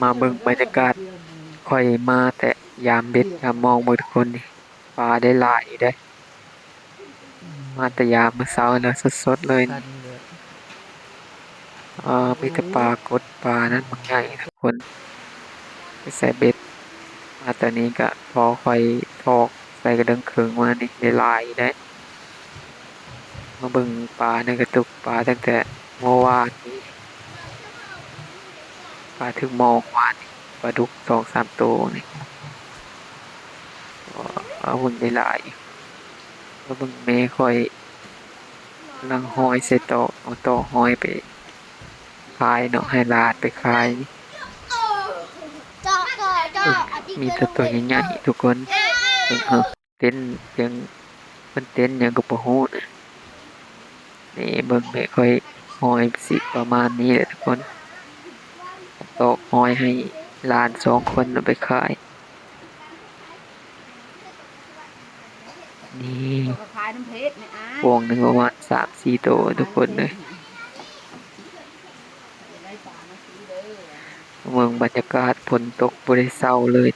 ມາເບິ່ງບັນຍາກາດ ຂ້ອຍມາແຕ່ຍາມເບັດຍາມມອງເບິ່ງທຸກຄົນນີ້ ປາໄດ້ຫຼາຍຢູ່ເດ້. ມາແຕ່ຍາມມື້ເຊົ້າແລ້ວ ສົດໆເລີຍນີ້. ເອີ ມີແຕ່ປາກົດ ປານັ້ນບັກໃຫຍ່ທຸກຄົນ ໄປໃສ່ເບັດມາ. ຕອນນີ້ກະພໍຂ້ອຍຖອກໃສ່ກະເດິງເຄິ່ງມານີ້ ໄດ້ຫຼາຍຢູ່ເດ້. ມາເບິ່ງປາໃນກະຕຸກ ປາຕັ້ງແຕ່ມື້ວານນີ້ ປາຖືກມອງວານນີ້ ປາດຸກສອງສາມໂຕນີ້. ເອົາເບິ່ງໄດ້ຫຼາຍຢູ່. ມາເບິ່ງແມ່ຂ້ອຍກຳລັງຮ້ອຍໃສ່ຕອກ ເອົາຕອກຮ້ອຍໄປຂາຍເນາະ ໃຫ້ຫຼານໄປຂາຍ. ເອີ ມີແຕ່ໂຕໃຫຍ່ໆທຸກຄົນ. ເອີ ເຕັ້ນຫຍັງ ເພິ່ນເຕັ້ນຫຍັງກໍບໍ່ຮູ້ນະ. ນີ້ເບິ່ງແມ່ຂ້ອຍຮ້ອຍຊິປະມານນີ້ແຫຼະທຸກຄົນ. ຕອກຮ້ອຍໃຫ້ຫຼານສອງຄົນເອົາໄປຂາຍ. ນີ້ ພວງໜຶ່ງປະມານສາມສີ່ໂຕທຸກຄົນເອີຍ. ເບິ່ງບັນຍາກາດ ຝົນຕົກບໍ່ໄດ້ເຊົາເລີຍ.